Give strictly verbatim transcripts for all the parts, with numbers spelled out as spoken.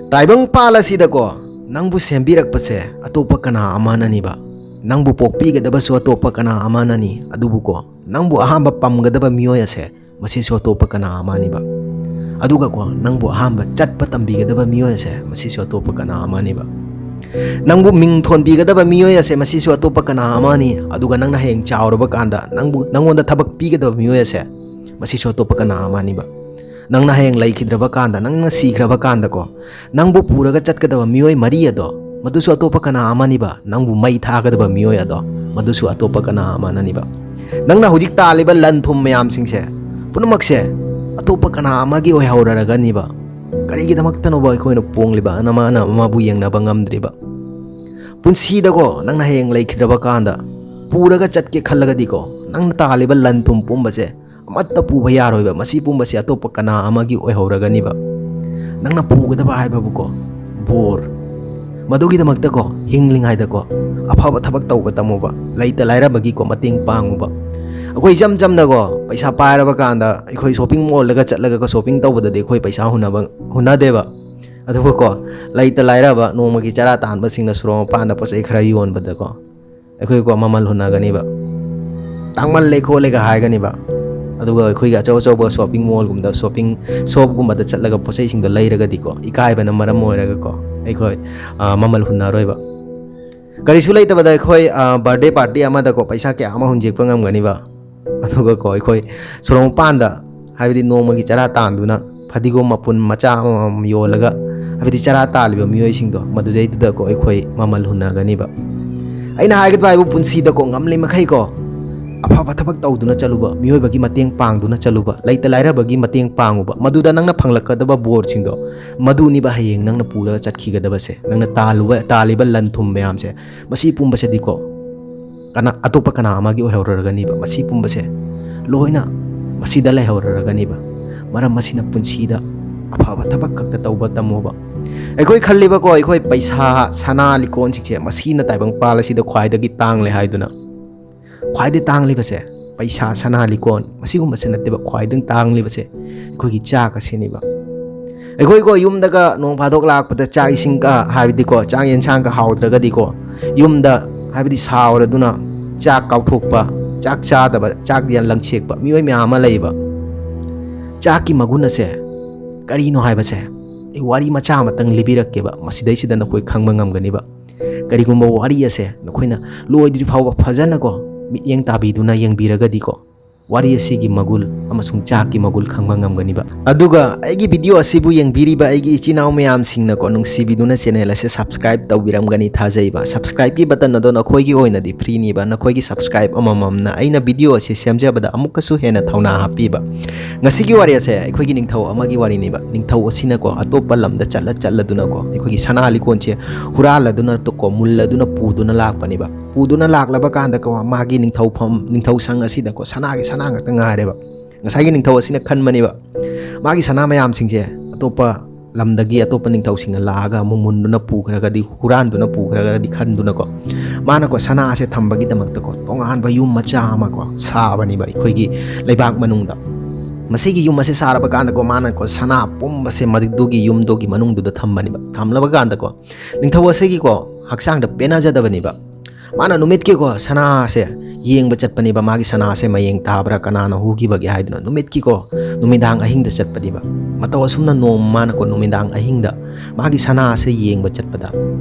ꯇꯥꯏꯕꯪꯄꯥꯜ ꯑꯁꯤꯗꯀꯣ, ꯅꯪꯕꯨ ꯁꯦꯝꯕꯤꯔꯛꯄꯁꯦ ꯑꯇꯣꯞꯄ ꯀꯅꯥ ꯑꯃꯅꯅꯤꯕ꯫ ꯅꯪꯕꯨ ꯄꯣꯛꯄꯤꯒꯗꯕꯁꯨ ꯑꯇꯣꯞꯄ ꯀꯅꯥ ꯑꯃꯅꯅꯤ꯫ ꯑꯗꯨꯕꯨꯀꯣ, ꯅꯪꯕꯨ ꯑꯍꯥꯟꯕ ꯄꯝꯒꯗꯕ ꯃꯤꯑꯣꯏ ꯑꯁꯦ, ꯃꯁꯤꯁꯨ ꯑꯇꯣꯞꯄ ꯀꯅꯥ ꯑꯃꯅꯤꯕ꯫ ꯑꯗꯨꯒꯀꯣ, ꯅꯪꯕꯨ ꯑꯍꯥꯟꯕ ꯆꯠꯄ ꯇꯝꯕꯤꯒꯗꯕ ꯃꯤꯑꯣꯏ ꯑꯁꯦ, ꯃꯁꯤꯁꯨ ꯑꯇꯣꯞꯄ ꯀꯅꯥ ꯑꯃꯅꯤꯕ꯫ ꯅꯪꯕꯨ ꯃꯤꯡ ꯊꯣꯟꯕꯤꯒꯗꯕ ꯃꯤꯑꯣꯏ ꯑꯁꯦ, ꯃꯁꯤꯁꯨ ꯑꯇꯣꯞꯄ ꯀꯅꯥ ꯑꯃꯅꯤ꯫ ꯑꯗꯨꯒ ꯅꯪꯅ ꯍꯌꯦꯡ ꯆꯥꯎꯔꯕ ꯀꯥꯟꯗ ꯅꯪꯕꯨ, ꯅꯪꯉꯣꯟꯗ ꯊꯕꯛ ꯄꯤꯒꯗꯕ ꯃꯤꯑꯣꯏ ꯑꯁꯦ, ꯃꯁꯤꯁꯨ ꯑꯇꯣꯞꯄ ꯀꯅꯥ ꯑꯃꯅꯤꯕ꯫ ꯅꯪꯅ ꯍꯌꯦꯡ ꯂꯩꯈꯤꯗ꯭ꯔꯕ ꯀꯥꯟꯗ, ꯅꯪꯅ ꯁꯤꯈ꯭ꯔꯕ ꯀꯥꯟꯗꯀꯣ, ꯅꯪꯕꯨ ꯄꯨꯔꯒ ꯆꯠꯀꯗꯕ ꯃꯤꯑꯣꯏ ꯃꯔꯤ ꯑꯗꯣ, ꯃꯗꯨꯁꯨ ꯑꯇꯣꯞꯄ ꯀꯅꯥ ꯑꯃꯅꯤꯕ꯫ ꯅꯪꯕꯨ ꯃꯩ ꯊꯥꯒꯗꯕ ꯃꯤꯑꯣꯏ ꯑꯗꯣ, ꯃꯗꯨꯁꯨ ꯑꯇꯣꯞꯄ ꯀꯅꯥ ꯑꯃꯅꯅꯤꯕ꯫ ꯅꯪꯅ ꯍꯧꯖꯤꯛ ꯇꯥꯜꯂꯤꯕ ꯂꯟ ꯊꯨꯝ ꯃꯌꯥꯝꯁꯤꯡꯁꯦ, ꯄꯨꯝꯅꯃꯛꯁꯦ ꯑꯇꯣꯞꯄ ꯀꯅꯥ ꯑꯃꯒꯤ ꯑꯣꯏꯍꯧꯔꯒꯅꯤꯕ꯫ ꯀꯔꯤꯒꯤꯗꯃꯛꯇꯅꯣꯕ ꯑꯩꯈꯣꯏꯅ ꯄꯣꯡꯂꯤꯕ, ꯑꯃꯅ ꯑꯃꯕꯨ ꯌꯦꯡꯅꯕ ꯉꯝꯗ꯭ꯔꯤꯕ? ꯄꯨꯟꯁꯤꯗꯀꯣ, ꯅꯪꯅ ꯍꯌꯦꯡ ꯂꯩꯈꯤꯗ꯭ꯔꯕ ꯀꯥꯟꯗ ꯄꯨꯔꯒ ꯆꯠꯀꯦ ꯈꯜꯂꯒꯗꯤꯀꯣ, ꯅꯪꯅ ꯇꯥꯜꯂꯤꯕ ꯂꯟ ꯊꯨꯝ ꯄꯨꯝꯕꯁꯦ ꯑꯃꯠꯇ ꯄꯨꯕ ꯌꯥꯔꯣꯏꯕ꯫ ꯃꯁꯤ ꯄꯨꯝꯕꯁꯦ ꯑꯇꯣꯞꯄ ꯀꯅꯥ ꯑꯃꯒꯤ ꯑꯣꯏꯍꯧꯔꯒꯅꯤꯕ꯫ ꯅꯪꯅ ꯄꯨꯒꯗꯕ ꯍꯥꯏꯕꯕꯨꯀꯣ, ꯕꯣꯔ꯫ ꯃꯗꯨꯒꯤꯗꯃꯛꯇꯀꯣ, ꯍꯤꯡꯂꯤꯉꯩꯗꯀꯣ, ꯑꯐꯕ ꯊꯕꯛ ꯇꯧꯕ ꯇꯝꯃꯨꯕ, ꯂꯩꯇ ꯂꯥꯏꯔꯕꯒꯤꯀꯣ ꯃꯇꯦꯡ ꯄꯥꯡꯉꯨꯕ꯫ ꯑꯩꯈꯣꯏ ꯏꯆꯝ ꯆꯝꯅꯀꯣ, ꯄꯩꯁꯥ ꯄꯥꯏꯔꯕ ꯀꯥꯟꯗ ꯑꯩꯈꯣꯏ ꯁꯣꯞꯄꯤꯡ ꯃꯣꯜꯗꯒ ꯆꯠꯂꯒꯀꯣ, ꯁꯣꯞꯄꯤꯡ ꯇꯧꯕꯗꯗꯤ ꯑꯩꯈꯣꯏ ꯄꯩꯁꯥ ꯍꯨꯟꯅꯕ, ꯍꯨꯟꯅꯗꯦꯕ꯫ ꯑꯗꯨꯒꯀꯣ, ꯂꯩꯇ ꯂꯥꯏꯔꯕ ꯅꯣꯡꯃꯒꯤ ꯆꯔꯥ ꯇꯥꯟꯕꯁꯤꯡꯅ ꯁꯣꯔꯣꯛ ꯃꯄꯥꯟꯗ ꯄꯣꯠ ꯆꯩ ꯈꯔ ꯌꯣꯟꯕꯗꯀꯣ, ꯑꯩꯈꯣꯏꯀꯣ ꯃꯃꯜ ꯍꯨꯟꯅꯒꯅꯤꯕ꯫ "ꯇꯥꯡꯃꯜꯂꯦ ꯈꯣꯠꯂꯦꯒ" ꯍꯥꯏꯒꯅꯤꯕ꯫ ꯑꯗꯨꯒ ꯑꯩꯈꯣꯏꯒꯤ ꯑꯆꯧ ꯑꯆꯧꯕ ꯁꯣꯞꯄꯤꯡ ꯃꯣꯜꯒꯨꯝꯕꯗ, ꯁꯣꯞꯄꯤꯡ ꯁꯣꯞꯀꯨꯝꯕꯗ ꯆꯠꯂꯒ ꯄꯣꯠ ꯆꯩꯁꯤꯡꯗꯣ ꯂꯩꯔꯒꯗꯤꯀꯣ, ꯏꯀꯥꯏꯕꯅ ꯃꯔꯝ ꯑꯣꯏꯔꯒꯀꯣ, ꯑꯩꯈꯣꯏ, ꯑ, ꯃꯃꯜ ꯍꯨꯟꯅꯔꯣꯏꯕ꯫ ꯀꯔꯤꯁꯨ ꯂꯩꯇꯕꯗ ꯑꯩꯈꯣꯏ, ꯑ, ꯕꯥꯔꯗꯦ ꯄꯥꯔꯇꯤ ꯑꯃꯗꯀꯣ ꯄꯩꯁꯥ ꯀꯌꯥ ꯑꯃ ꯍꯨꯟꯖꯦꯛꯄ ꯉꯝꯒꯅꯤꯕ꯫ ꯑꯗꯨꯒꯀꯣ, ꯑꯩꯈꯣꯏ ꯁꯣꯔꯣꯛ ꯃꯄꯥꯟꯗ, ꯍꯥꯏꯕꯗꯤ ꯅꯣꯡꯃꯒꯤ ꯆꯔꯥ ꯇꯥꯟꯗꯨꯅ, ꯐꯗꯤꯒꯣꯝ ꯃꯄꯨꯟ ꯃꯆꯥ ꯑꯃꯃꯝ ꯌꯣꯜꯂꯒ, ꯍꯥꯏꯕꯗꯤ ꯆꯔꯥ ꯇꯥꯜꯂꯤꯕ ꯃꯤꯑꯣꯏꯁꯤꯡꯗꯣ, ꯃꯗꯨꯗꯩꯗꯨꯗꯀꯣ ꯑꯩꯈꯣꯏ ꯃꯃꯜ ꯍꯨꯟꯅꯒꯅꯤꯕ꯫ ꯑꯩꯅ ꯍꯥꯏꯒꯗꯕ ꯍꯥꯏꯕꯨ, ꯄꯨꯟꯁꯤꯗꯀꯣ, ꯉꯝꯂꯤ ꯃꯈꯩꯀꯣ, ꯑꯐꯕ ꯊꯕꯛ ꯇꯧꯗꯨꯅ ꯆꯠꯂꯨꯕ, ꯃꯤꯑꯣꯏꯕꯒꯤ ꯃꯇꯦꯡ ꯄꯥꯡꯗꯨꯅ ꯆꯠꯂꯨꯕ, ꯂꯩꯇ ꯂꯥꯏꯔꯕꯒꯤ ꯃꯇꯦꯡ ꯄꯥꯡꯉꯨꯕ, ꯃꯗꯨꯗ ꯅꯪꯅ ꯐꯪꯂꯛꯀꯗꯕ ꯕꯣꯔꯁꯤꯡꯗꯣ, ꯃꯗꯨꯅꯤꯕ ꯍꯌꯦꯡ ꯅꯪꯅ ꯄꯨꯔꯒ ꯆꯠꯈꯤꯒꯗꯕꯁꯦ, ꯅꯪꯅ ꯇꯥꯜꯂꯨꯕ, ꯇꯥꯜꯂꯤꯕ ꯂꯟ ꯊꯨꯝ ꯃꯌꯥꯝꯁꯦ, ꯃꯁꯤ ꯄꯨꯝꯕꯁꯤꯗꯤꯀꯣ, ꯀꯅꯥ, ꯑꯇꯣꯞꯄ ꯀꯅꯥ ꯑꯃꯒꯤ ꯑꯣꯏꯍꯧꯔꯒꯅꯤꯕ꯫ ꯃꯁꯤ ꯄꯨꯝꯕꯁꯦ ꯂꯣꯏꯅ ꯃꯁꯤꯗ ꯂꯩꯍꯧꯔꯒꯅꯤꯕ꯫ ꯃꯔꯝ ꯑꯁꯤꯅ ꯄꯨꯟꯁꯤꯗ ꯑꯐꯕ ꯊꯕꯛ ꯈꯛꯇ ꯇꯧꯕ ꯇꯝꯃꯣꯕ꯫ ꯑꯩꯈꯣꯏ ꯈꯜꯂꯤꯕꯀꯣ, ꯑꯩꯈꯣꯏ ꯄꯩꯁꯥ, ꯁꯅꯥ, ꯂꯤꯛꯀꯣꯟꯁꯤꯡꯁꯦ, ꯃꯁꯤꯅ ꯇꯥꯏꯕꯪꯄꯥꯜ ꯑꯁꯤꯗ ꯈ꯭ꯋꯥꯏꯗꯒꯤ ꯇꯥꯡꯂꯦ ꯍꯥꯏꯗꯨꯅ꯫ ꯈ꯭ꯋꯥꯏꯗꯒꯤ ꯇꯥꯡꯂꯤꯕꯁꯦ ꯄꯩꯁꯥ, ꯁꯅꯥ, ꯂꯤꯛꯀꯣꯟ, ꯃꯁꯤꯒꯨꯝꯕꯁꯦ ꯅꯠꯇꯦꯕ꯫ ꯈ꯭ꯋꯥꯏꯗꯒꯤ ꯇꯥꯡꯂꯤꯕꯁꯦ ꯑꯩꯈꯣꯏꯒꯤ ꯆꯥꯛ ꯑꯁꯤꯅꯦꯕ꯫ ꯑꯩꯈꯣꯏꯀꯣ ꯌꯨꯝꯗꯒ ꯅꯣꯡ ꯐꯥꯗꯣꯛ ꯂꯥꯛꯄꯗ ꯆꯥꯛ ꯏꯁꯤꯡꯒ, ꯍꯥꯏꯕꯗꯤꯀꯣ ꯆꯥꯛ ꯌꯦꯟꯁꯥꯡꯒ ꯍꯥꯎꯗ꯭ꯔꯒꯗꯤꯀꯣ, ꯌꯨꯝꯗ ꯍꯥꯏꯕꯗꯤ ꯁꯥꯎꯔꯗꯨꯅ ꯆꯥꯛ ꯀꯥꯎꯊꯣꯛꯄ, ꯆꯥꯛ ꯆꯥꯗꯕ, ꯆꯥꯛ ꯌꯦꯟ ꯂꯪꯁꯦꯛꯄ ꯃꯤꯑꯣꯏ ꯃꯌꯥꯝ ꯑꯃ ꯂꯩꯕ꯫ ꯆꯥꯛꯀꯤ ꯃꯒꯨꯟ ꯑꯁꯦ ꯀꯔꯤꯅꯣ ꯍꯥꯏꯕꯁꯦ ꯑꯩ ꯋꯥꯔꯤ ꯃꯆꯥ ꯑꯃꯇꯪ ꯂꯤꯕꯤꯔꯛꯀꯦꯕ, ꯃꯁꯤꯗꯩꯁꯤꯗ ꯅꯈꯣꯏ ꯈꯪꯕ ꯉꯝꯒꯅꯤꯕ꯫ ꯀꯔꯤꯒꯨꯝꯕ ꯋꯥꯔꯤ ꯑꯁꯦ ꯅꯈꯣꯏꯅ ꯂꯣꯏꯗ꯭ꯔꯤ ꯐꯥꯎꯕ ꯐꯖꯅꯀꯣ ꯃꯤꯠꯌꯦꯡ ꯇꯥꯕꯤꯗꯨꯅ ꯌꯦꯡꯕꯤꯔꯒꯗꯤꯀꯣ, ꯋꯥꯔꯤ ꯑꯁꯤꯒꯤ ꯃꯒꯨꯜ ꯑꯃꯁꯨꯡ ꯆꯥꯛꯀꯤ ꯃꯒꯨꯜ ꯈꯪꯕ ꯉꯝꯒꯅꯤꯕ꯫ ꯑꯗꯨꯒ ꯑꯩꯒꯤ ꯚꯤꯗꯤꯑꯣ ꯑꯁꯤꯕꯨ ꯌꯦꯡꯕꯤꯔꯤꯕ ꯑꯩꯒꯤ ꯏꯆꯤꯟ ꯏꯅꯥꯎ ꯃꯌꯥꯝꯁꯤꯡꯅꯀꯣ, ꯅꯨꯡꯁꯤꯕꯤꯗꯨꯅ ꯆꯦꯅꯦꯜ ꯑꯁꯦ ꯁꯕꯁꯀ꯭ꯔꯥꯏꯕ ꯇꯧꯕꯤꯔꯝꯒꯅꯤ ꯊꯥꯖꯩꯕ꯫ ꯁꯕꯁꯀ꯭ꯔꯥꯏꯕꯀꯤ ꯕꯇꯟ ꯑꯗꯣ ꯅꯈꯣꯏꯒꯤ ꯑꯣꯏꯅꯗꯤ ꯐ꯭ꯔꯤꯅꯤꯕ꯫ ꯅꯈꯣꯏꯒꯤ ꯁꯕꯁꯀ꯭ꯔꯥꯏꯕ ꯑꯃꯃꯝꯅ ꯑꯩꯅ ꯚꯤꯗꯤꯑꯣ ꯑꯁꯤ ꯁꯦꯝꯖꯕꯗ ꯑꯃꯨꯛꯀꯁꯨ ꯍꯦꯟꯅ ꯊꯧꯅꯥ ꯍꯥꯞꯄꯤꯕ꯫ ꯉꯁꯤꯒꯤ ꯋꯥꯔꯤ ꯑꯁꯦ ꯑꯩꯈꯣꯏꯒꯤ ꯅꯤꯡꯊꯧ ꯑꯃꯒꯤ ꯋꯥꯔꯤꯅꯤꯕ꯫ ꯅꯤꯡꯊꯧ ꯑꯁꯤꯅꯀꯣ ꯑꯇꯣꯞꯄ ꯂꯝꯗ ꯆꯠꯂ ꯆꯠꯂꯗꯨꯅꯀꯣ ꯑꯩꯈꯣꯏꯒꯤ ꯁꯅꯥ ꯂꯤꯀꯣꯟꯁꯦ ꯍꯨꯔꯥꯜꯂꯗꯨꯅꯀꯣ, ꯃꯨꯜꯂꯗꯨꯅ ꯄꯨꯗꯨꯅ ꯂꯥꯛꯄꯅꯦꯕ꯫ ꯄꯨꯗꯨꯅ ꯂꯥꯛꯂꯕ ꯀꯥꯟꯗꯀꯣ ꯃꯥꯒꯤ ꯅꯤꯡꯊꯧꯐꯝ, ꯅꯤꯡꯊꯧ ꯁꯪ ꯑꯁꯤꯗꯀꯣ ꯁꯅꯥꯒꯤ ꯁꯅꯥ ꯉꯥꯛꯇ ꯉꯥꯏꯔꯦꯕ꯫ ꯉꯁꯥꯏꯒꯤ ꯅꯤꯡꯊꯧ ꯑꯁꯤꯅ ꯈꯟꯕꯅꯦꯕ, ꯃꯥꯒꯤ ꯁꯅꯥ ꯃꯌꯥꯝꯁꯤꯡꯁꯦ ꯑꯇꯣꯞꯄ ꯂꯝꯗꯒꯤ ꯑꯇꯣꯞꯄ ꯅꯤꯡꯊꯧꯁꯤꯡꯅ ꯂꯥꯛꯑꯒ ꯑꯃꯨꯛ ꯃꯨꯟꯗꯨꯅ ꯄꯨꯈ꯭ꯔꯒꯗꯤ, ꯍꯨꯔꯥꯟꯗꯨꯅ ꯄꯨꯈ꯭ꯔꯒꯗꯤ ꯈꯟꯗꯨꯅꯀꯣ, ꯃꯥꯅꯀꯣ ꯁꯅꯥꯁꯦ ꯊꯝꯕꯒꯤꯗꯃꯛꯇꯀꯣ ꯇꯣꯉꯥꯟꯕ ꯌꯨꯝ ꯃꯆꯥ ꯑꯃꯀꯣ ꯁꯥꯕꯅꯦꯕ ꯑꯩꯈꯣꯏꯒꯤ ꯂꯩꯕꯥꯛ ꯃꯅꯨꯡꯗ꯫ ꯃꯁꯤꯒꯤ ꯌꯨꯝ ꯑꯁꯦ ꯁꯥꯔꯕ ꯀꯥꯟꯗꯀꯣ ꯃꯥꯅꯀꯣ ꯁꯅꯥ ꯄꯨꯝꯕꯁꯦ ꯃꯗꯨꯒꯤ ꯌꯨꯝꯗꯨꯒꯤ ꯃꯅꯨꯡꯗꯨꯗ ꯊꯝꯕꯅꯦꯕ꯫ ꯊꯝꯂꯕ ꯀꯥꯟꯗꯀꯣ ꯅꯤꯡꯊꯧ ꯑꯁꯤꯒꯤꯀꯣ ꯍꯛꯆꯥꯡꯗ ꯄꯦꯟꯅꯖꯗꯕꯅꯦꯕ꯫ ꯃꯥꯅ ꯅꯨꯃꯤꯠꯀꯤꯀꯣ ꯁꯅꯥꯁꯦ ꯌꯦꯡꯕ ꯆꯠꯄꯅꯦꯕ, ꯃꯥꯒꯤ ꯁꯅꯥꯁꯦ ꯃꯌꯦꯡ ꯇꯥꯕ꯭ꯔꯥ, ꯀꯅꯥꯅ ꯍꯨꯈꯤꯕꯒꯦ ꯍꯥꯏꯗꯨꯅ ꯅꯨꯃꯤꯠꯀꯤꯀꯣ ꯅꯨꯃꯤꯗꯥꯡ ꯑꯍꯤꯡꯗ ꯆꯠꯄꯅꯦꯕ꯫ ꯃꯇꯧ ꯑꯁꯨꯝꯅ ꯅꯣꯡꯃ ꯃꯥꯅꯀꯣ ꯅꯨꯃꯤꯗꯥꯡ ꯑꯍꯤꯡꯗ ꯃꯥꯒꯤ ꯁꯅꯥꯁꯦ ꯌꯦꯡꯕ ꯆꯠꯄꯗ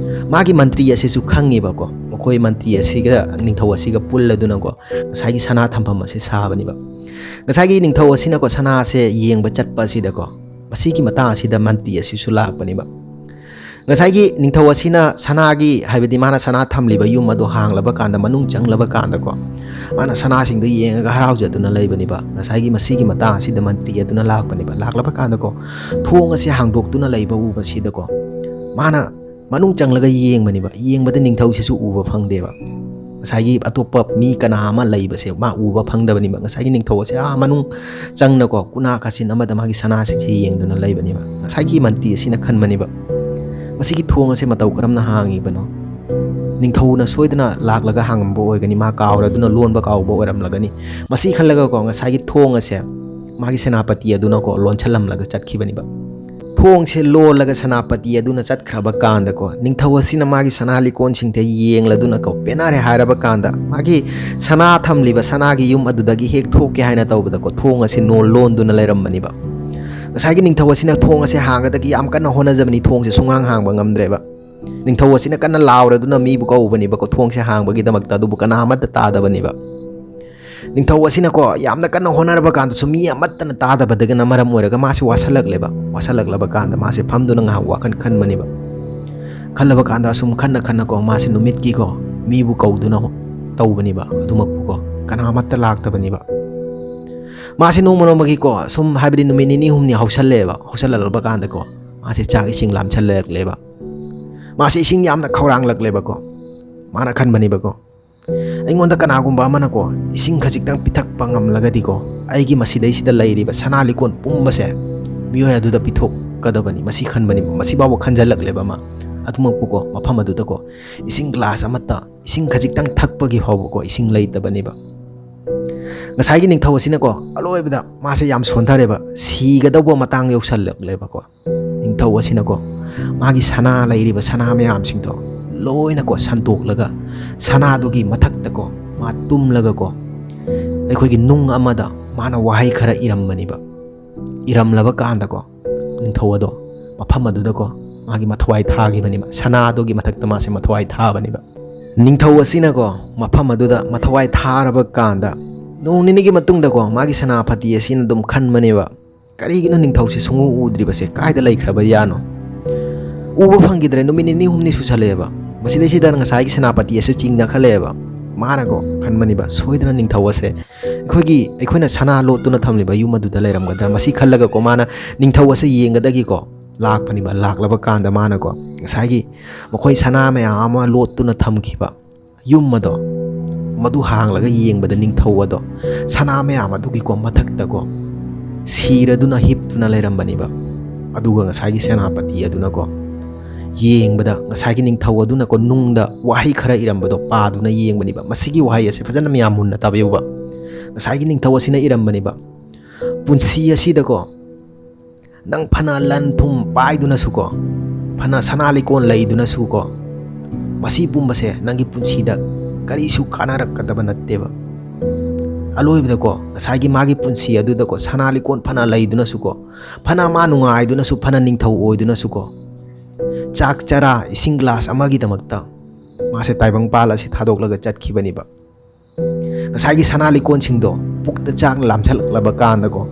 ꯃꯥꯒꯤ ꯃꯟꯇ꯭ꯔꯤ ꯑꯁꯤꯁꯨ ꯈꯪꯉꯦꯕꯀꯣ, ꯃꯈꯣꯏ ꯃꯟꯇ꯭ꯔꯤ ꯑꯁꯤꯒ ꯅꯤꯡꯊꯧ ꯑꯁꯤꯒ ꯄꯨꯜꯂꯗꯨꯅꯀꯣ ꯉꯁꯥꯏꯒꯤ ꯁꯅꯥ ꯊꯝꯐꯝ ꯑꯁꯤ ꯁꯥꯕꯅꯦꯕ꯫ ꯉꯁꯥꯏꯒꯤ ꯅꯤꯡꯊꯧ ꯑꯁꯤꯅꯀꯣ ꯁꯅꯥꯁꯦ ꯌꯦꯡꯕ ꯆꯠꯄ ꯑꯁꯤꯗꯀꯣ ꯃꯁꯤꯒꯤ ꯃꯇꯥꯡ ꯑꯁꯤꯗ ꯃꯟꯇ꯭ꯔꯤ ꯑꯁꯤꯁꯨ ꯂꯥꯛꯄꯅꯦꯕ꯫ ꯉꯁꯥꯏꯒꯤ ꯅꯤꯡꯊꯧ ꯑꯁꯤꯅ ꯁꯅꯥꯒꯤ, ꯍꯥꯏꯕꯗꯤ ꯃꯥꯅ ꯁꯅꯥ ꯊꯝꯂꯤꯕ ꯌꯨꯝ ꯑꯗꯨ ꯍꯥꯡꯂꯕ ꯀꯥꯟꯗ, ꯃꯅꯨꯡ ꯆꯪꯂꯕ ꯀꯥꯟꯗꯀꯣ ꯃꯥꯅ ꯁꯅꯥꯁꯤꯡꯗꯨ ꯌꯦꯡꯉꯒ ꯍꯔꯥꯎꯖꯗꯨꯅ ꯂꯩꯕꯅꯦꯕ꯫ ꯉꯁꯥꯏꯒꯤ ꯃꯁꯤꯒꯤ ꯃꯇꯥꯡ ꯑꯁꯤꯗ ꯃꯟꯇ꯭ꯔꯤ ꯑꯗꯨꯅ ꯂꯥꯛꯄꯅꯦꯕ꯫ ꯂꯥꯛꯂꯕ ꯀꯥꯟꯗꯀꯣ ꯊꯣꯡ ꯑꯁꯤ ꯍꯥꯡꯗꯣꯛꯇꯨꯅ ꯂꯩꯕ ꯎꯕꯁꯤꯗꯀꯣ ꯃꯥꯅ ꯃꯅꯨꯡ ꯆꯪꯂꯒ ꯌꯦꯡꯕꯅꯦꯕ꯫ ꯌꯦꯡꯕꯗ ꯅꯤꯡꯊꯧꯁꯤꯁꯨ ꯎꯕ ꯐꯪꯗꯦꯕ꯫ ꯉꯁꯥꯏꯒꯤ ꯑꯇꯣꯞꯄ ꯃꯤ ꯀꯅꯥ ꯑꯃ ꯂꯩꯕꯁꯦ ꯃꯥ ꯎꯕ ꯐꯪꯗꯕꯅꯦꯕ꯫ ꯉꯁꯥꯏꯒꯤ ꯅꯤꯡꯊꯧ ꯑꯁꯦ ꯑꯥ ꯃꯅꯨꯡ ꯆꯪꯅꯀꯣ ꯀꯨꯅꯥ ꯀꯥꯆꯤꯟ ꯑꯃꯗ ꯃꯥꯒꯤ ꯁꯅꯥꯁꯤꯡꯁꯦ ꯌꯦꯡꯗꯨꯅ ꯂꯩꯕꯅꯦꯕ꯫ ꯉꯁꯥꯏꯒꯤ ꯃꯟꯇ꯭ꯔꯤ ꯑꯁꯤꯅ ꯈꯟꯕꯅꯦꯕ, "ꯃꯁꯤꯒꯤ ꯊꯣꯡ ꯑꯁꯦ ꯃꯇꯧ ꯀꯔꯝꯅ ꯍꯥꯡꯉꯤꯕꯅꯣ? ꯅꯤꯡꯊꯧꯅ ꯁꯣꯏꯗꯅ ꯂꯥꯛꯂꯒ ꯍꯥꯡꯉꯝꯕ ꯑꯣꯏꯒꯅꯤ, ꯃꯥ ꯀꯥꯎꯔꯗꯨꯅ ꯂꯣꯟꯕ ꯀꯥꯎꯕ ꯑꯣꯏꯔꯝꯂꯒꯅꯤ"꯫ ꯃꯁꯤ ꯈꯜꯂꯒꯀꯣ ꯉꯁꯥꯏꯒꯤ ꯊꯣꯡ ꯑꯁꯦ ꯃꯥꯒꯤ ꯁꯦꯅꯥꯄꯇꯤ ꯑꯗꯨꯅꯀꯣ ꯂꯣꯟꯁꯜꯂꯝꯂꯒ ꯆꯠꯈꯤꯕꯅꯦꯕ꯫ ꯊꯣꯡꯁꯦ ꯂꯣꯜꯂꯒ ꯁꯦꯅꯥꯄꯇꯤ ꯑꯗꯨꯅ ꯆꯠꯈ꯭ꯔꯕ ꯀꯥꯟꯗꯀꯣ, ꯅꯤꯡꯊꯧ ꯑꯁꯤꯅ ꯃꯥꯒꯤ ꯁꯅꯥ ꯂꯤꯛꯀꯣꯟꯁꯤꯡꯗ ꯌꯦꯡꯂꯗꯨꯅꯀꯣ, "ꯄꯦꯟꯅꯔꯦ" ꯍꯥꯏꯔꯕ ꯀꯥꯟꯗ, ꯃꯥꯒꯤ ꯁꯅꯥ ꯊꯝꯂꯤꯕ ꯁꯅꯥꯒꯤ ꯌꯨꯝ ꯑꯗꯨꯗꯒꯤ ꯍꯦꯛ ꯊꯣꯛꯀꯦ ꯍꯥꯏꯅ ꯇꯧꯕꯗꯀꯣ, ꯊꯣꯡ ꯑꯁꯤ ꯅꯣꯜ ꯂꯣꯟꯗꯨꯅ ꯂꯩꯔꯝꯕꯅꯤꯕ꯫ ꯉꯁꯥꯏꯒꯤ ꯅꯤꯡꯊꯧ ꯑꯁꯤꯅ ꯊꯣꯡ ꯑꯁꯦ ꯍꯥꯡꯒꯗꯒꯤ ꯌꯥꯝ ꯀꯟꯅ ꯍꯣꯠꯅꯖꯕꯅꯤ, ꯊꯣꯡꯁꯦ ꯁꯨꯡꯍꯥꯡ ꯍꯥꯡꯕ ꯉꯝꯗ꯭ꯔꯦꯕ꯫ ꯅꯤꯡꯊꯧ ꯑꯁꯤꯅ ꯀꯟꯅ ꯂꯥꯎꯔꯗꯨꯅ ꯃꯤꯕꯨ ꯀꯧꯕꯅꯦꯕꯀꯣ, ꯊꯣꯡꯁꯦ ꯍꯥꯡꯕꯒꯤꯗꯃꯛꯇ, ꯑꯗꯨꯕꯨ ꯀꯅꯥ ꯑꯃꯠꯇ ꯇꯥꯗꯕꯅꯦꯕ꯫ ꯅꯤꯡꯊꯧ ꯑꯁꯤꯅꯀꯣ, ꯌꯥꯝꯅ ꯀꯟꯅ ꯍꯣꯠꯅꯔꯕ ꯀꯥꯟꯗꯁꯨ ꯃꯤ ꯑꯃꯠꯇꯅ ꯇꯥꯗꯕꯗꯒꯤꯅ ꯃꯔꯝ ꯑꯣꯏꯔꯒ ꯃꯥꯁꯤ ꯋꯥꯁꯜꯂꯛꯂꯦꯕ꯫ ꯋꯥꯁꯜꯂꯛꯂꯕ ꯀꯥꯟꯗ ꯃꯥꯁꯦ ꯐꯝꯗꯨꯅ ꯉꯥꯏꯍꯥꯛ ꯋꯥꯈꯜ ꯈꯟꯕꯅꯦꯕ꯫ ꯈꯜꯂꯕ ꯀꯥꯟꯗ ꯑꯁꯨꯝ ꯈꯟꯅ ꯈꯟꯅꯀꯣ, ꯃꯥꯁꯦ ꯅꯨꯃꯤꯠꯀꯤꯀꯣ, ꯃꯤꯕꯨ ꯀꯧꯗꯨꯅ ꯇꯧꯕꯅꯦꯕ꯫ ꯑꯗꯨꯃꯛꯄꯨꯀꯣ, ꯀꯅꯥꯃꯠꯇ ꯂꯥꯛꯇꯕꯅꯦꯕ꯫ ꯃꯥꯁꯦ ꯅꯣꯡꯃ ꯅꯣꯡꯃꯒꯤꯀꯣ, ꯁꯨꯝ ꯍꯥꯏꯕꯗꯤ ꯅꯨꯃꯤꯠ ꯅꯤꯅꯤ ꯍꯨꯝꯅꯤ ꯍꯧꯁꯜꯂꯛꯑꯦꯕ꯫ ꯍꯧꯁꯜꯂꯛꯂꯕ ꯀꯥꯟꯗꯀꯣ, ꯃꯥꯁꯦ ꯆꯥꯛ ꯏꯁꯤꯡ ꯂꯥꯝꯁꯜꯂꯛꯂꯦꯕ꯫ ꯃꯥꯁꯦ ꯏꯁꯤꯡ ꯌꯥꯝꯅ ꯈꯧꯔꯥꯡꯂꯛꯂꯦꯕꯀꯣ꯫ ꯃꯥꯅ ꯈꯟꯕꯅꯦꯕꯀꯣ, "ꯑꯩꯉꯣꯟꯗ ꯀꯅꯥꯒꯨꯝꯕ ꯑꯃꯅꯀꯣ, ꯏꯁꯤꯡ ꯈꯖꯤꯛꯇꯪ ꯄꯤꯊꯛꯄ ꯉꯝꯂꯒꯗꯤꯀꯣ, ꯑꯩꯒꯤ ꯃꯁꯤꯗꯩꯁꯤꯗ ꯂꯩꯔꯤꯕ ꯁꯅꯥ ꯂꯤꯛꯀꯣꯟ ꯄꯨꯝꯕꯁꯦ ꯃꯤꯑꯣꯏ ꯑꯗꯨꯗ ꯄꯤꯊꯣꯛꯀꯗꯕꯅꯤ", ꯃꯁꯤ ꯈꯟꯕꯅꯦꯕ꯫ ꯃꯁꯤ ꯐꯥꯎꯕ ꯈꯟꯖꯜꯂꯛꯂꯦꯕ ꯃꯥ꯫ ꯑꯗꯨꯃꯛꯄꯨꯀꯣ, ꯃꯐꯝ ꯑꯗꯨꯗꯀꯣ, ꯏꯁꯤꯡ ꯒ꯭ꯂꯥꯁ ꯑꯃꯠꯇ, ꯏꯁꯤꯡ ꯈꯖꯤꯛꯇꯪ ꯊꯛꯄꯒꯤ ꯐꯥꯎꯕꯀꯣ, ꯏꯁꯤꯡ ꯂꯩꯇꯕꯅꯦꯕ꯫ ꯉꯁꯥꯏꯒꯤ ꯅꯤꯡꯊꯧ ꯑꯁꯤꯅꯀꯣ, ꯑꯂꯣꯏꯕꯗ ꯃꯥꯁꯦ ꯌꯥꯝ ꯁꯣꯟꯊꯔꯦꯕ, ꯁꯤꯒꯗꯧꯕ ꯃꯇꯥꯡ ꯌꯧꯁꯜꯂꯛꯂꯦꯕꯀꯣ꯫ ꯅꯤꯡꯊꯧ ꯑꯁꯤꯅꯀꯣ, ꯃꯥꯒꯤ ꯁꯅꯥ ꯂꯩꯔꯤꯕ ꯁꯅꯥ ꯃꯌꯥꯝꯁꯤꯡꯗꯣ ꯂꯣꯏꯅꯀꯣ ꯁꯟꯇꯣꯛꯂꯒ, ꯁꯅꯥꯗꯨꯒꯤ ꯃꯊꯛꯇꯀꯣ ꯃꯥ ꯇꯨꯝꯂꯒꯀꯣ, ꯑꯩꯈꯣꯏꯒꯤ ꯅꯨꯡ ꯑꯃꯗ ꯃꯥꯅ ꯋꯥꯍꯩ ꯈꯔ ꯏꯔꯝꯕꯅꯦꯕ꯫ ꯏꯔꯝꯂꯕ ꯀꯥꯟꯗꯀꯣ, ꯅꯤꯡꯊꯧ ꯑꯗꯣ ꯃꯐꯝ ꯑꯗꯨꯗꯀꯣ ꯃꯥꯒꯤ ꯃꯊ꯭ꯋꯥꯏ ꯊꯥꯈꯤꯕꯅꯦꯕ꯫ ꯁꯅꯥꯗꯨꯒꯤ ꯃꯊꯛꯇ ꯃꯥꯁꯦ ꯃꯊ꯭ꯋꯥꯏ ꯊꯥꯕꯅꯦꯕ꯫ ꯅꯤꯡꯊꯧ ꯑꯁꯤꯅꯀꯣ ꯃꯐꯝ ꯑꯗꯨꯗ ꯃꯊ꯭ꯋꯥꯏ ꯊꯥꯔꯕ ꯀꯥꯟꯗ, ꯅꯣꯡ ꯅꯤꯅꯤꯒꯤ ꯃꯇꯨꯡꯗꯀꯣ ꯃꯥꯒꯤ ꯁꯦꯅꯥꯄꯇꯤ ꯑꯁꯤꯅ ꯑꯗꯨꯝ ꯈꯟꯕꯅꯦꯕ, "ꯀꯔꯤꯒꯤꯅꯣ ꯅꯤꯡꯊꯧꯁꯦ ꯁꯨꯡꯎ ꯎꯗ꯭ꯔꯤꯕꯁꯦ? ꯀꯥꯏꯗ ꯂꯩꯈ꯭ꯔꯕ ꯌꯥꯅꯣ? ꯎꯕ ꯐꯪꯈꯤꯗ꯭ꯔꯦ, ꯅꯨꯃꯤꯠ ꯅꯤꯅꯤ ꯍꯨꯝꯅꯤ ꯁꯨꯁꯜꯂꯛꯑꯦꯕ꯫ ꯃꯁꯤꯗꯩꯁꯤꯗ ꯉꯁꯥꯏꯒꯤ ꯁꯦꯅꯥꯄꯇꯤ ꯑꯁꯤ ꯆꯤꯡꯅꯈꯠꯂꯛꯑꯦꯕ"꯫ ꯃꯥꯅꯀꯣ ꯈꯟꯕꯅꯦꯕ, "ꯁꯣꯏꯗꯅ ꯅꯤꯡꯊꯧ ꯑꯁꯦ ꯑꯩꯈꯣꯏꯒꯤ, ꯑꯩꯈꯣꯏꯅ ꯁꯅꯥ ꯂꯣꯠꯇꯨꯅ ꯊꯝꯂꯤꯕ ꯌꯨꯝ ꯑꯗꯨꯗ ꯂꯩꯔꯝꯒꯗ꯭ꯔꯥ?" ꯃꯁꯤ ꯈꯜꯂꯒꯀꯣ ꯃꯥꯅ ꯅꯤꯡꯊꯧ ꯑꯁꯦ ꯌꯦꯡꯒꯗꯒꯤꯀꯣ ꯂꯥꯛꯄꯅꯦꯕ꯫ ꯂꯥꯛꯂꯕ ꯀꯥꯟꯗ ꯃꯥꯅꯀꯣ ꯉꯁꯥꯏꯒꯤ ꯃꯈꯣꯏ ꯁꯅꯥ ꯃꯌꯥꯝ ꯑꯃ ꯂꯣꯠꯇꯨꯅ ꯊꯝꯈꯤꯕ ꯌꯨꯝ ꯑꯗꯣ, ꯃꯗꯨ ꯍꯥꯡꯂꯒ ꯌꯦꯡꯕꯗ ꯅꯤꯡꯊꯧ ꯑꯗꯣ ꯁꯅꯥ ꯃꯌꯥꯝ ꯑꯗꯨꯒꯤꯀꯣ ꯃꯊꯛꯇꯀꯣ ꯁꯤꯔꯗꯨꯅ ꯍꯤꯞꯇꯨꯅ ꯂꯩꯔꯝꯕꯅꯦꯕ꯫ ꯑꯗꯨꯒ ꯉꯁꯥꯏꯒꯤ ꯁꯦꯅꯥꯄꯇꯤ ꯑꯗꯨꯅꯀꯣ ꯌꯦꯡꯕꯗ, ꯉꯁꯥꯏꯒꯤ ꯅꯤꯡꯊꯧ ꯑꯗꯨꯅꯀꯣ ꯅꯨꯡꯗ ꯋꯥꯍꯩ ꯈꯔ ꯏꯔꯝꯕꯗꯣ ꯄꯥꯗꯨꯅ ꯌꯦꯡꯕꯅꯦꯕ꯫ ꯃꯁꯤꯒꯤ ꯋꯥꯍꯩ ꯑꯁꯦ ꯐꯖꯅ ꯃꯌꯥꯝ ꯃꯨꯟꯅ ꯇꯥꯕꯤꯌꯨꯕ꯫ ꯉꯁꯥꯏꯒꯤ ꯅꯤꯡꯊꯧ ꯑꯁꯤꯅ ꯏꯔꯝꯕꯅꯦꯕ, "ꯄꯨꯟꯁꯤ ꯑꯁꯤꯗꯀꯣ ꯅꯪ ꯐꯅ ꯂꯟ ꯊꯨꯝ ꯄꯥꯏꯗꯨꯅꯁꯨꯀꯣ, ꯐꯅ ꯁꯅꯥ ꯂꯤꯀꯣꯟ ꯂꯩꯗꯨꯅꯁꯨꯀꯣ, ꯃꯁꯤ ꯄꯨꯝꯕꯁꯦ ꯅꯪꯒꯤ ꯄꯨꯟꯁꯤꯗ ꯀꯔꯤꯁꯨ ꯀꯥꯟꯅꯔꯛꯀꯗꯕ ꯅꯠꯇꯦꯕ꯫ ꯑꯂꯣꯏꯕꯗꯀꯣ, ꯉꯁꯥꯏꯒꯤ ꯃꯥꯒꯤ ꯄꯨꯟꯁꯤ ꯑꯗꯨꯗꯀꯣ, ꯁꯅꯥ ꯂꯤꯀꯣꯟ ꯐꯅ ꯂꯩꯗꯨꯅꯁꯨꯀꯣ, ꯐꯅ ꯃꯥ ꯅꯨꯡꯉꯥꯏꯗꯨꯅꯁꯨ, ꯐꯅ ꯅꯤꯡꯊꯧ ꯑꯣꯏꯗꯨꯅꯁꯨꯀꯣ, ꯆꯥꯛ ꯆꯔꯥ, ꯏꯁꯤꯡ ꯒ꯭ꯂꯥꯁ ꯑꯃꯒꯤꯗꯃꯛꯇ ꯃꯥꯁꯦ ꯇꯥꯏꯕꯪꯄꯥꯜ ꯑꯁꯤ ꯊꯥꯗꯣꯛꯂꯒ ꯆꯠꯈꯤꯕꯅꯦꯕ꯫ ꯉꯁꯥꯏꯒꯤ ꯁꯅꯥ ꯂꯤꯀꯣꯟꯁꯤꯡꯗꯣ ꯄꯨꯛꯇ ꯆꯥꯛ ꯂꯥꯝꯁꯜꯂꯛꯂꯕ ꯀꯥꯟꯗꯀꯣ,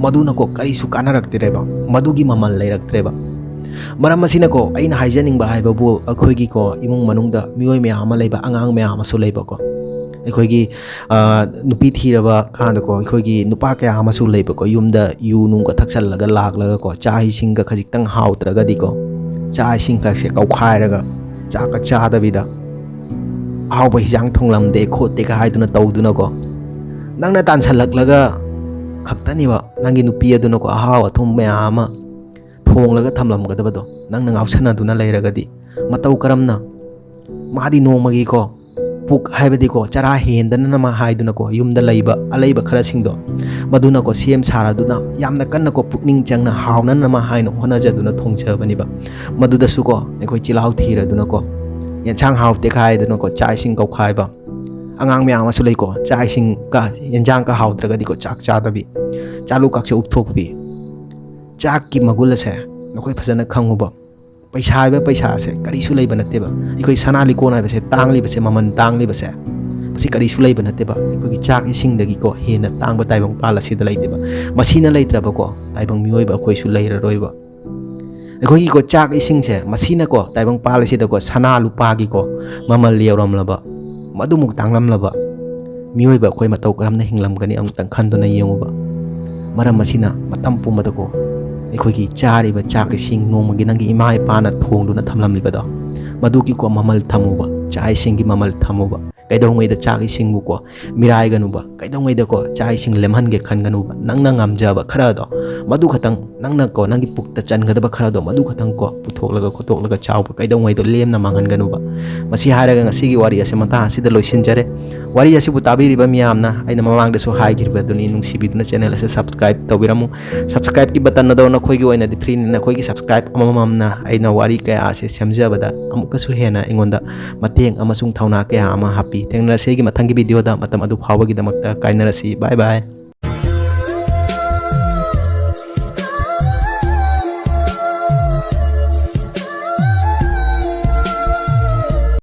ꯃꯗꯨꯅꯀꯣ ꯀꯔꯤꯁꯨ ꯀꯥꯟꯅꯔꯛꯇ꯭ꯔꯦꯕ, ꯃꯗꯨꯒꯤ ꯃꯃꯜ ꯂꯩꯔꯛꯇ꯭ꯔꯦꯕ꯫ ꯃꯔꯝ ꯑꯁꯤꯅꯀꯣ, ꯑꯩꯅ ꯍꯥꯏꯖꯅꯤꯡꯕ ꯍꯥꯏꯕꯕꯨ, ꯑꯩꯈꯣꯏꯒꯤꯀꯣ ꯏꯃꯨꯡ ꯃꯅꯨꯡꯗ ꯃꯤꯑꯣꯏ ꯃꯌꯥꯝ ꯑꯃ ꯂꯩꯕ, ꯑꯉꯥꯡ ꯃꯌꯥꯝ ꯑꯃꯁꯨ ꯂꯩꯕꯀꯣ, ꯑꯩꯈꯣꯏꯒꯤ, ꯑ, ꯅꯨꯄꯤ ꯊꯤꯔꯕ ꯀꯥꯟꯗꯀꯣ, ꯑꯩꯈꯣꯏꯒꯤ ꯅꯨꯄꯥ ꯀꯌꯥ ꯑꯃꯁꯨ ꯂꯩꯕꯀꯣ, ꯌꯨꯝꯗ ꯌꯨ ꯅꯨꯡꯒ ꯊꯛꯆꯜꯂꯒ ꯂꯥꯛꯂꯒꯀꯣ, ꯆꯥꯛ ꯏꯁꯤꯡꯒ ꯈꯖꯤꯛꯇꯪ ꯍꯥꯎꯇ꯭ꯔꯒꯗꯤꯀꯣ, ꯆꯥꯛ ꯏꯁꯤꯡꯒꯁꯦ ꯀꯧꯈꯥꯏꯔꯒ, ꯆꯥꯛꯀ ꯆꯥꯗꯕꯤꯗ, "ꯑꯍꯥꯎꯕ ꯍꯤꯟꯖꯥꯡ ꯊꯣꯡꯂꯝꯗꯦ ꯈꯣꯠꯇꯦꯒ" ꯍꯥꯏꯗꯨꯅ ꯇꯧꯗꯨꯅꯀꯣ, ꯅꯪꯅ ꯇꯥꯟꯁꯜꯂꯛꯂꯒ ꯈꯛꯇꯅꯦꯕ ꯅꯪꯒꯤ ꯅꯨꯄꯤ ꯑꯗꯨꯅꯀꯣ ꯑꯍꯥꯎ ꯑꯊꯨꯝ ꯃꯌꯥꯝ ꯑꯃ ꯊꯣꯡꯂꯒ ꯊꯝꯂꯝꯒꯗꯕꯗꯣ, ꯅꯪꯅ ꯉꯥꯎꯁꯟꯅꯗꯨꯅ ꯂꯩꯔꯒꯗꯤ꯫ ꯃꯇꯧ ꯀꯔꯝꯅ? ꯃꯥꯗꯤ ꯅꯣꯡꯃꯒꯤꯀꯣ, ꯄꯨꯛ ꯍꯥꯏꯕꯗꯤꯀꯣ, ꯆꯔꯥ ꯍꯦꯟꯗꯅꯅꯕ ꯍꯥꯏꯗꯨꯅꯀꯣ, ꯌꯨꯝꯗ ꯂꯩꯕ ꯑꯂꯩꯕ ꯈꯔꯁꯤꯡꯗꯣ, ꯃꯗꯨꯅꯀꯣ, ꯁꯦꯝ ꯁꯥꯔꯗꯨꯅ, ꯌꯥꯝꯅ ꯀꯟꯅꯀꯣ, ꯄꯨꯛꯅꯤꯡ ꯆꯪꯅ ꯍꯥꯎꯅꯅꯕ ꯍꯥꯏꯅ ꯍꯣꯠꯅꯖꯗꯨꯅ ꯊꯣꯡꯖꯕꯅꯦꯕ꯫ ꯃꯗꯨꯗꯁꯨꯀꯣ, ꯑꯩꯈꯣꯏ ꯆꯤꯜꯍꯥꯎ ꯊꯤꯔꯗꯨꯅꯀꯣ, ꯌꯦꯟꯁꯥꯡ ꯍꯥꯎꯇꯦ ꯈꯥꯏꯗꯅꯀꯣ, ꯆꯥꯛ ꯏꯁꯤꯡ ꯀꯧꯈꯥꯏꯕ꯫ ꯑꯉꯥꯡ ꯃꯌꯥꯝ ꯑꯃꯁꯨ ꯂꯩꯀꯣ, ꯆꯥꯛ ꯏꯁꯤꯡꯒ ꯌꯦꯟꯁꯥꯡꯒ ꯍꯥꯎꯇ꯭ꯔꯒꯗꯤꯀꯣ, ꯆꯥꯛ ꯆꯥꯗꯕꯤ, ꯆꯥꯂꯨ ꯀꯥꯛꯁꯦ ꯎꯞꯊꯣꯛꯄꯤ꯫ ꯆꯥꯛꯀꯤ ꯃꯒꯨꯟ ꯑꯁꯦ ꯅꯈꯣꯏ ꯐꯖꯅ ꯈꯪꯉꯨꯕ꯫ ꯄꯩꯁꯥ ꯍꯥꯏꯕ ꯄꯩꯁꯥꯁꯦ ꯀꯔꯤꯁꯨ ꯂꯩꯕ ꯅꯠꯇꯦꯕ꯫ ꯑꯩꯈꯣꯏ ꯁꯅꯥ ꯂꯤꯀꯣꯟ ꯍꯥꯏꯕꯁꯦ, ꯇꯥꯡꯂꯤꯕꯁꯦ, ꯃꯃꯜ ꯇꯥꯡꯂꯤꯕꯁꯦ, ꯃꯁꯤ ꯀꯔꯤꯁꯨ ꯂꯩꯕ ꯅꯠꯇꯦꯕ꯫ ꯑꯩꯈꯣꯏꯒꯤ ꯆꯥꯛ ꯏꯁꯤꯡꯗꯒꯤꯀꯣ ꯍꯦꯟꯅ ꯇꯥꯡꯕ ꯇꯥꯏꯕꯪ ꯄꯥꯜ ꯑꯁꯤꯗ ꯂꯩꯇꯦꯕ꯫ ꯃꯁꯤꯅ ꯂꯩꯇ꯭ꯔꯕꯀꯣ, ꯇꯥꯏꯕꯪ ꯃꯤꯑꯣꯏꯕ ꯑꯩꯈꯣꯏꯁꯨ ꯂꯩꯔꯔꯣꯏꯕ꯫ ꯑꯩꯈꯣꯏꯒꯤꯀꯣ ꯆꯥꯛ ꯏꯁꯤꯡꯁꯦ, ꯃꯁꯤꯅꯀꯣ ꯇꯥꯏꯕꯪ ꯄꯥꯜ ꯑꯁꯤꯗꯀꯣ ꯁꯅꯥ ꯂꯨꯄꯥꯒꯤꯀꯣ ꯃꯃꯜ ꯌꯧꯔꯝꯂꯕ, ꯃꯗꯨꯃꯨꯛ ꯇꯥꯡꯂꯝꯂꯕ ꯃꯤꯑꯣꯏꯕ ꯑꯩꯈꯣꯏ ꯃꯇꯧ ꯀꯔꯝꯅ ꯍꯤꯡꯂꯝꯒꯅꯤ? ꯑꯃꯨꯛꯇꯪ ꯈꯟꯗꯨꯅ ꯌꯦꯡꯉꯨꯕ꯫ ꯃꯔꯝ ꯑꯁꯤꯅ ꯃꯇꯝ ꯄꯨꯝꯕꯗꯀꯣ ꯑꯩꯈꯣꯏꯒꯤ ꯆꯥꯔꯤꯕ ꯆꯥꯛ ꯏꯁꯤꯡ, ꯅꯣꯡꯃꯒꯤ ꯅꯪꯒꯤ ꯏꯃꯥ ꯏꯄꯥꯅ ꯊꯣꯡꯗꯨꯅ ꯊꯝꯂꯝꯂꯤꯕꯗꯣ, ꯃꯗꯨꯒꯤꯀꯣ ꯃꯃꯜ ꯊꯝꯃꯨꯕ, ꯆꯥꯛ ꯏꯁꯤꯡꯒꯤ ꯃꯃꯜ ꯊꯝꯃꯨꯕ꯫ ꯀꯩꯗꯧꯉꯩꯗ ꯆꯥꯛ ꯏꯁꯤꯡꯕꯨꯀꯣ ꯃꯤꯔꯥꯏꯒꯅꯨꯕ, ꯀꯩꯗꯧꯉꯩꯗꯀꯣ ꯆꯥꯛ ꯏꯁꯤꯡ ꯂꯦꯝꯍꯟꯒꯦ ꯈꯟꯒꯅꯨꯕ꯫ ꯅꯪꯅ ꯉꯝꯖꯕ ꯈꯔꯗꯣ, ꯃꯗꯨ ꯈꯛꯇꯪ, ꯅꯪꯅꯀꯣ ꯅꯪꯒꯤ ꯄꯨꯛꯇ ꯆꯟꯒꯗꯕ ꯈꯔꯗꯣ, ꯃꯗꯨ ꯈꯛꯇꯪꯀꯣ ꯄꯨꯊꯣꯛꯂꯒ ꯈꯣꯠꯇꯣꯛꯂꯒ ꯆꯥꯎꯕ, ꯀꯩꯗꯧꯉꯩꯗꯣ ꯂꯦꯝꯅ ꯃꯥꯡꯍꯟꯒꯅꯨꯕ꯫ ꯃꯁꯤ ꯍꯥꯏꯔꯒ ꯉꯁꯤꯒꯤ ꯋꯥꯔꯤ ꯑꯁꯦ ꯃꯇꯥꯡ ꯑꯁꯤꯗ ꯂꯣꯏꯁꯤꯟꯖꯔꯦ꯫ ꯋꯥꯔꯤ ꯑꯁꯤꯕꯨ ꯇꯥꯕꯤꯔꯤꯕ ꯃꯤꯌꯥꯝꯅ, ꯑꯩꯅ ꯃꯃꯥꯡꯗꯁꯨ ꯍꯥꯏꯈꯤꯕꯗꯨꯅꯤ, ꯅꯨꯡꯁꯤꯕꯤꯗꯨꯅ ꯆꯦꯅꯦꯜ ꯑꯁꯤ ꯁꯕꯁꯀ꯭ꯔꯥꯏꯕ ꯇꯧꯕꯤꯔꯝꯃꯨ꯫ ꯁꯕꯁꯀ꯭ꯔꯥꯏꯕꯀꯤ ꯕꯇꯟ ꯑꯗꯣ ꯅꯈꯣꯏꯒꯤ ꯑꯣꯏꯅꯗꯤ ꯐ꯭ꯔꯤꯅꯤ꯫ ꯅꯈꯣꯏꯒꯤ ꯁꯕꯁꯀ꯭ꯔꯥꯏꯕ ꯑꯃꯃꯝꯅ ꯑꯩꯅ ꯋꯥꯔꯤ ꯀꯌꯥ ꯑꯁꯦ ꯁꯦꯝꯖꯕꯗ ꯑꯃꯨꯛꯀꯁꯨ ꯍꯦꯟꯅ ꯑꯩꯉꯣꯟꯗ ꯃꯇꯦꯡ ꯑꯃꯁꯨꯡ ꯊꯧꯅꯥ ꯀꯌꯥ ꯑꯃ ꯍꯥꯞꯄꯤ꯫ ꯊꯦꯡꯅꯔꯁꯤ ꯑꯩꯒꯤ ꯃꯊꯪꯒꯤ ꯚꯤꯗꯤꯑꯣꯗ꯫ ꯃꯇꯝ ꯑꯗꯨ ꯐꯥꯎꯕꯒꯤꯗꯃꯛꯇ ꯀꯥꯏꯅꯔꯁꯤ꯫ ꯕꯥꯏ ꯕꯥꯏ꯫